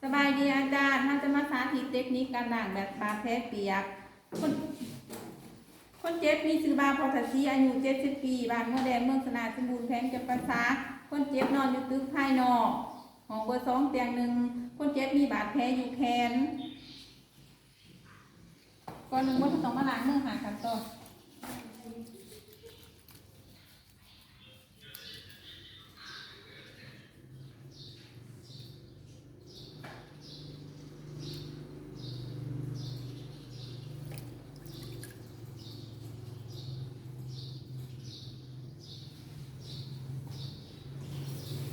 ສະບາຍດີອາຈານ, ເຮົາຈະມາສາທິດເຕັກນິກການລ້າງແບບບາດແຜປຽກ. ຄົນ ຄົນເຈັບມີຊື່ວ່າ ພໍ່ທະສີ ອາຍຸ ເຈັດສິບປີ, ບ້ານຫົວແດງ ເມືອງຊະນະສົມບູນ ແຂວງຈຳປາສັກ. ຄົນເຈັບນອນຢູ່ຕຶກພາຍນອກ ຫ້ອງເບີສອງ ຕຽງໜຶ່ງ. ຄົນເຈັບມີບາດແຜຢູ່ແຂນ. ກ່ອນອື່ນໝົດ ເຮົາຕ້ອງມາລ້າງມື ຫ້າຂັ້ນຕອນ.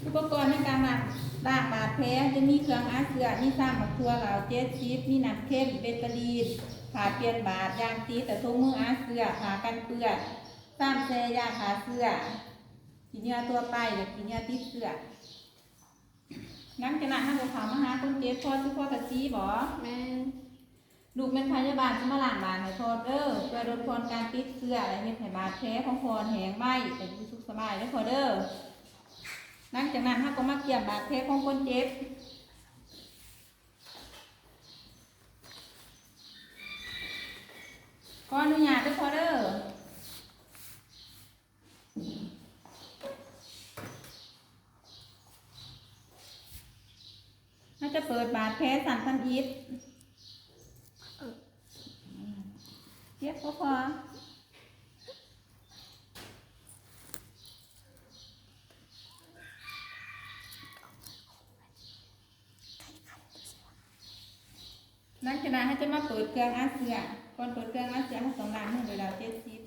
ອຸປະກອນໃນການລ້າງ ລ້າງບາດແຜ ຈະມີເຄື່ອງອາເຊື້ອ, ມີຊາມໝາກຖົ່ວ ລາວເຈັດສິບ, ມີນ້ຳເຄັມ, ເບຕາລີນ, ຜ້າປ່ຽນບາດ, ຢາງຕີຕະຖົງມືອາເຊື້ອ, ຜ້າກັນເປື້ອນ, ຊາມແຊ່ຢາຂ້າເຊື້ອ, ຂີ້ເຫຍື້ອທົ່ວໄປ ແລະ ຂີ້ເຫຍື້ອຕິດເຊື້ອ. ຫຼັງຈາກນັ້ນ ເຮົາກໍເຂົ້າມາຫາຄົນເຈັບ. ພໍ່ຊື່ພໍ່ທະສີບໍ? ແມ່ນ. ລູກແມ່ນພະຍາບານ ຊິມາລ້າງບາດໃຫ້ພໍ່ເດີ ເພື່ອລົດຜ່ອນການຕິດເຊື້ອ ແລະ ເຮັດໃຫ້ບາດແຜຂອງພໍ່ແຫ້ງໄວ ແລະ ຢູ່ສຸກສະບາຍເດີພໍ່ເດີ. ຫຼັງຈາກນັ້ນ ເຮົາກໍມາກຽມບາດແຜຂອງຄົນເຈັບ. ຂໍອະນຸຍາດເດີພໍ່ເດີ. ເຮົາຈະເປີດບາດແຜຊັ້ນທຳອິດ. ເຈັບບໍ່ພໍ. ຫຼັງຈາກນັ້ນ ເຮົາຈະມາເປີດເຄື່ອງອາເຊື້ອ. ກ່ອນເປີດເຄື່ອງອາເຊື້ອ ເຮົາຕ້ອງລ້າງມືດ້ວຍລາວເຈັດສິບ.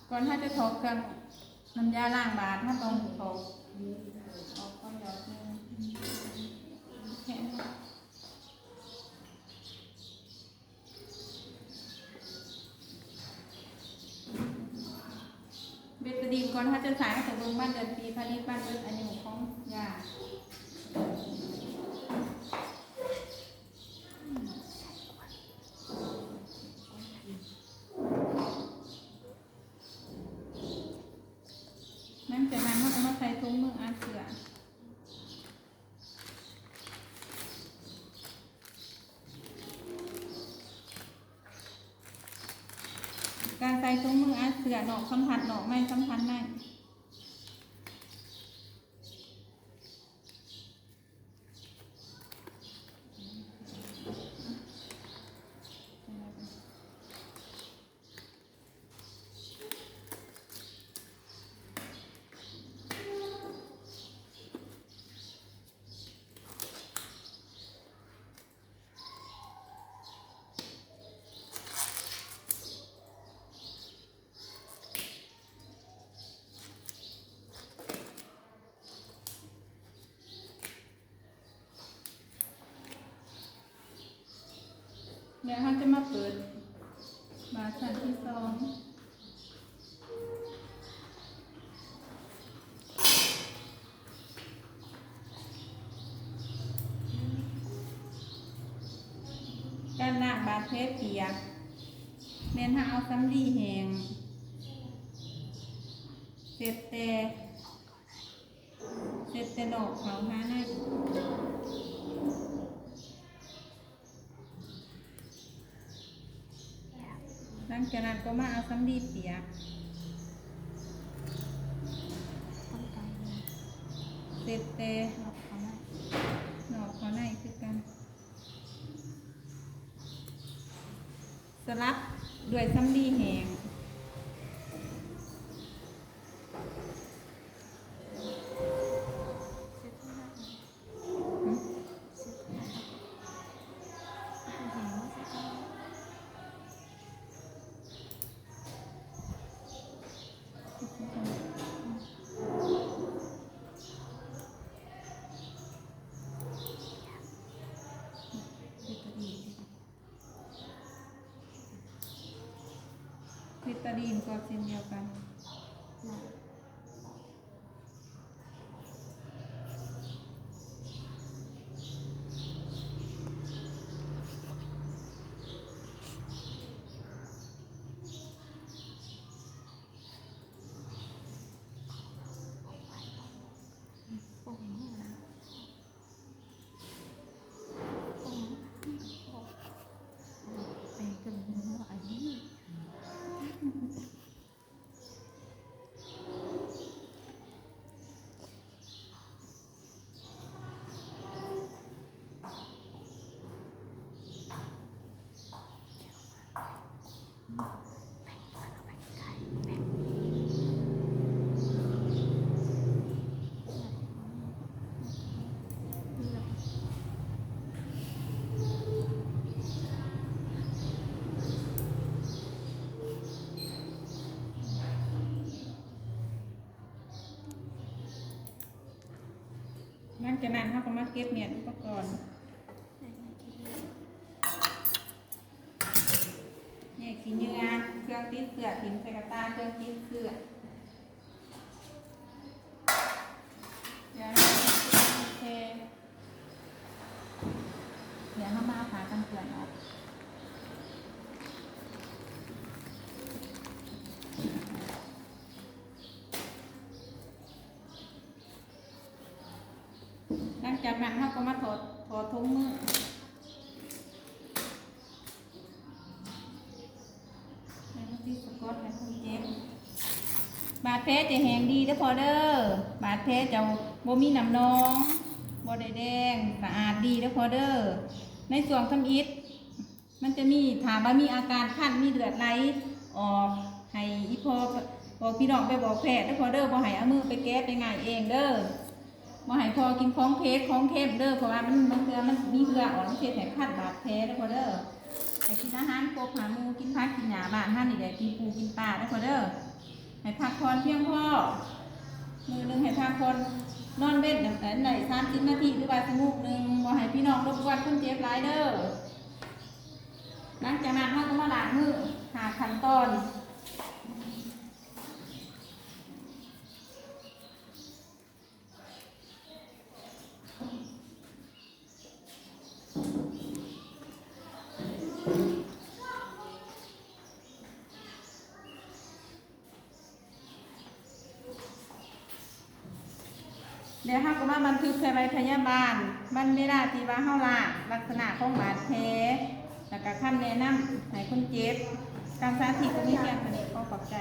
ກ່ອນເຮົາຈະຖອກເຄື່ອງນ້ຳຢາລ້າງບາດ ເຮົາຕ້ອງຖອກອອກກ່ອນດອກໜຶ່ງ. ເບຕາດີນ ກ່ອນເຮົາຈະໃຊ້ ເຮົາຕ້ອງເບິ່ງວັນເດືອນປີຜະລິດ ວັນໝົດອາຍຸຂອງຢາ. ຫຼັງຈາກນັ້ນ ເຮົາກໍມາໃສ່ຖົງມືອາເຊື້ອ. ການໃສ່ຖົງມືອາເຊື້ອ ນອກສຳຜັດນອກ ໃນສຳຜັດໃນ. ເ ແລ້ວເຮົາຈະມາເປີດບາດຊັ້ນທີສອງ. ການລ້າງບາດແຜປຽກ ແມ່ນເຮົາເອົາສຳລີແຫ້ງເຊັດແຕ່ ເຊັດແຕ່ນອກເຂົ້າຫາໃນ. ຫຼັງຈາກນັ້ນກໍມາເອົາສຳລີປຽກ ເຊັດແຕ່ນອກເຂົ້າໃນ ນອກເຂົ້າໃນຄືກັນ ສະຫຼັບດ້ວຍສຳລີແຫ້ງ. ລິດຕາລີນກໍເຊັ່ນດຽວກັນ. ຫຼັງຈາກນັ້ນເຮົາກໍມາເກັບແຍກອຸປະກອນ ແຍກຂີ້ເຫຍື້ອ ເຄື່ອງຕິດເຊື້ອ ຖິ້ມໃສ່ກະຕ່າ ເຄື່ອງຕິດເຊື້ອ. ດຽວເຮົາມາເອົາຜ້າກັນເປື້ອນອອກ. ຫຼັງຈາກນັ້ນເຮົາກໍມາຖອດ ຖອດຖົງມື. ແລ້ວກໍຕິດສະກອດໃຫ້ຄົນເຈັບ. ບາດແຜຈະແຫ້ງດີເດີພໍ່ເດີ. ບາດແຜຈະບໍ່ມີນ້ຳໜອງ ບໍ່ໄດ້ແດງ ສະອາດດີເດີພໍ່ເດີ. ໃນຊ່ວງທຳອິດ ມັນຈະມີ ຖ້າວ່າມີອາການຄັນ ມີເລືອດໄຫຼອອກ ໃຫ້ອີ່ພໍ່ ບອກພີ່ນ້ອງໄປບອກແພດເດີພໍ່ເດີ. ບໍ່ໃຫ້ເອົາມືໄປແກະໄປງ່າຍເອງເດີ. ບໍ່ໃຫ້ພໍ່ກິນຂອງເຜັດຂອງເຄັມເດີ ເພາະວ່າມັນ ບາງເທື່ອມັນມີເຫື່ອອອກ ມັນເຮັດໃຫ້ຄັນບາດແຜເດີພໍ່ເດີ. ໃຫ້ກິນອາຫານຄົບຫ້າໝູ່ ກິນຜັກກິນຫຍ້າບ້ານເຮົານີ້ແຫຼະ ກິນປູກິນປາເດີພໍ່ເດີ. ໃຫ້ພັກຜ່ອນພຽງພໍ ມື້ໜຶ່ງໃຫ້ພັກຜ່ອນ ນອນເວັນໃຫ້ໄດ້ສາມສິບນາທີ ຫຼືວ່າຊົ່ວໂມງໜຶ່ງ. ບໍ່ໃຫ້ພີ່ນ້ອງລົບກວນຄົນເຈັບຫຼາຍເດີ. ຫຼັງຈາກນັ້ນເຮົາກໍມາລ້າງມື ຫ້າຂັ້ນຕອນ. ແລ້ວເຮົາກໍມາບັນທຶກໃສ່ໃບພະຍາບານ ວັນເວລາທີ່ວ່າເຮົາລ້າງ ລັກສະນະຂອງບາດແຜ ແລ້ວກະຄຳແນະນຳໃຫ້ຄົນເຈັບ. ການສາທິດກໍມີພຽງເທົ່ານີ້. ຂໍຂອບໃຈ.